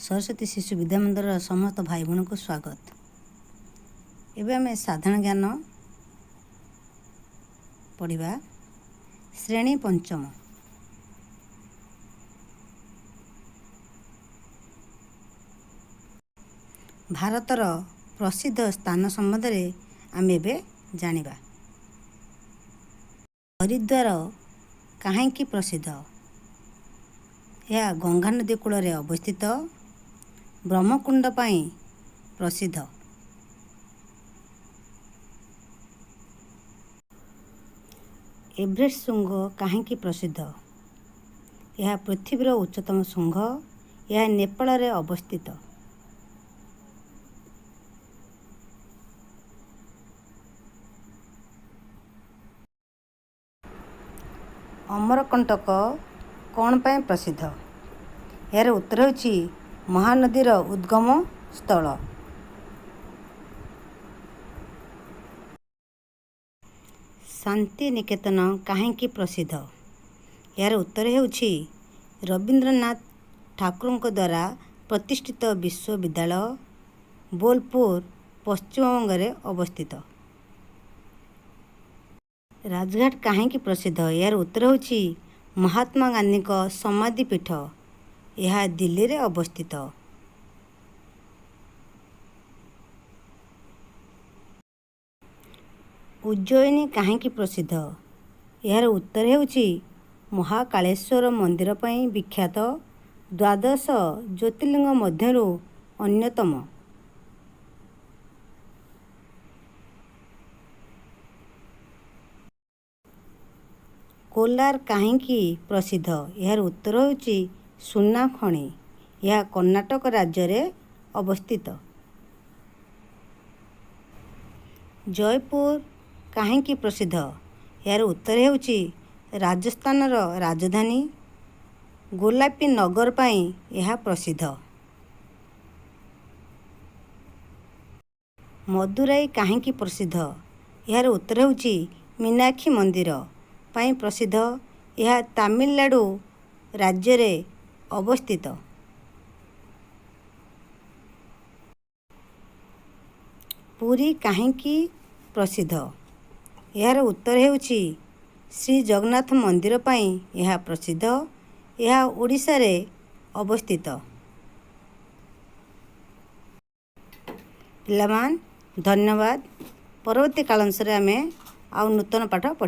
ସରସ୍ୱତୀ ଶିଶୁ ବିଦ୍ୟା ମନ୍ଦିରର ସମସ୍ତ ଭାଇ ଭଉଣୀଙ୍କୁ ସ୍ୱାଗତ। ଏବେ ଆମେ ସାଧାରଣ ଜ୍ଞାନ ପଢ଼ିବା, ଶ୍ରେଣୀ ପଞ୍ଚମ। ଭାରତର ପ୍ରସିଦ୍ଧ ସ୍ଥାନ ସମ୍ବନ୍ଧରେ ଆମେ ଏବେ ଜାଣିବା। ହରିଦ୍ୱାର କାହିଁକି ପ୍ରସିଦ୍ଧ? ଏହା ଗଙ୍ଗାନଦୀ କୂଳରେ ଅବସ୍ଥିତ। ବ୍ରହ୍ମକୁଣ୍ଡ ପାଇଁ ପ୍ରସିଦ୍ଧ। ଏଭରେଷ୍ଟ ଶୃଙ୍ଗ କାହିଁକି ପ୍ରସିଦ୍ଧ? ଏହା ପୃଥିବୀର ଉଚ୍ଚତମ ଶୃଙ୍ଗ। ଏହା ନେପାଳରେ ଅବସ୍ଥିତ। ଅମରକଣ୍ଟକ କ'ଣ ପାଇଁ ପ୍ରସିଦ୍ଧ? ଏହାର ଉତ୍ତର ହେଉଛି ମହାନଦୀର ଉଦ୍ଗମ ସ୍ଥଳ। ଶାନ୍ତି ନିକେତନ କାହିଁକି ପ୍ରସିଦ୍ଧ? ଏହାର ଉତ୍ତର ହେଉଛି ରବୀନ୍ଦ୍ରନାଥ ଠାକୁରଙ୍କ ଦ୍ୱାରା ପ୍ରତିଷ୍ଠିତ ବିଶ୍ୱବିଦ୍ୟାଳୟ। ବୋଲପୁର, ପଶ୍ଚିମବଙ୍ଗରେ ଅବସ୍ଥିତ। ରାଜଘାଟ କାହିଁକି ପ୍ରସିଦ୍ଧ? ଏହାର ଉତ୍ତର ହେଉଛି ମହାତ୍ମା ଗାନ୍ଧୀଙ୍କ ସମାଧି ପୀଠ। ଏହା ଦିଲ୍ଲୀରେ ଅବସ୍ଥିତ। ଉଜ୍ଜୟିନୀ କାହିଁକି ପ୍ରସିଦ୍ଧ? ଏହାର ଉତ୍ତର ହେଉଛି ମହାକାଳେଶ୍ୱର ମନ୍ଦିର ପାଇଁ ବିଖ୍ୟାତ। ଦ୍ୱାଦଶ ଜ୍ୟୋତିର୍ଲିଙ୍ଗ ମଧ୍ୟରୁ ଅନ୍ୟତମ। କୋଲାର କାହିଁକି ପ୍ରସିଦ୍ଧ? ଏହାର ଉତ୍ତର ହେଉଛି ସୁନା ଖଣି। ଏହା କର୍ଣ୍ଣାଟକ ରାଜ୍ୟରେ ଅବସ୍ଥିତ। ଜୟପୁର କାହିଁକି ପ୍ରସିଦ୍ଧ? ଏହାର ଉତ୍ତର ହେଉଛି ରାଜସ୍ଥାନର ରାଜଧାନୀ। ଗୋଲାପୀ ନଗର ପାଇଁ ଏହା ପ୍ରସିଦ୍ଧ। ମଦୁରାଇ କାହିଁକି ପ୍ରସିଦ୍ଧ? ଏହାର ଉତ୍ତର ହେଉଛି ମୀନାକ୍ଷୀ ମନ୍ଦିର ପାଇଁ ପ୍ରସିଦ୍ଧ। ଏହା ତାମିଲନାଡ଼ୁ ରାଜ୍ୟରେ ଅବସ୍ଥିତ। ପୁରୀ କାହିଁକି ପ୍ରସିଦ୍ଧ? ଏହାର ଉତ୍ତର ହେଉଛି ଶ୍ରୀ ଜଗନ୍ନାଥ ମନ୍ଦିର ପାଇଁ ଏହା ପ୍ରସିଦ୍ଧ। ଏହା ଓଡ଼ିଶାରେ ଅବସ୍ଥିତ। ପିଲାମାନେ, ଧନ୍ୟବାଦ। ପରବର୍ତ୍ତୀ କାଳାଂଶରେ ଆମେ ଆଉ ନୂତନ ପାଠ ପଢ଼ିବା।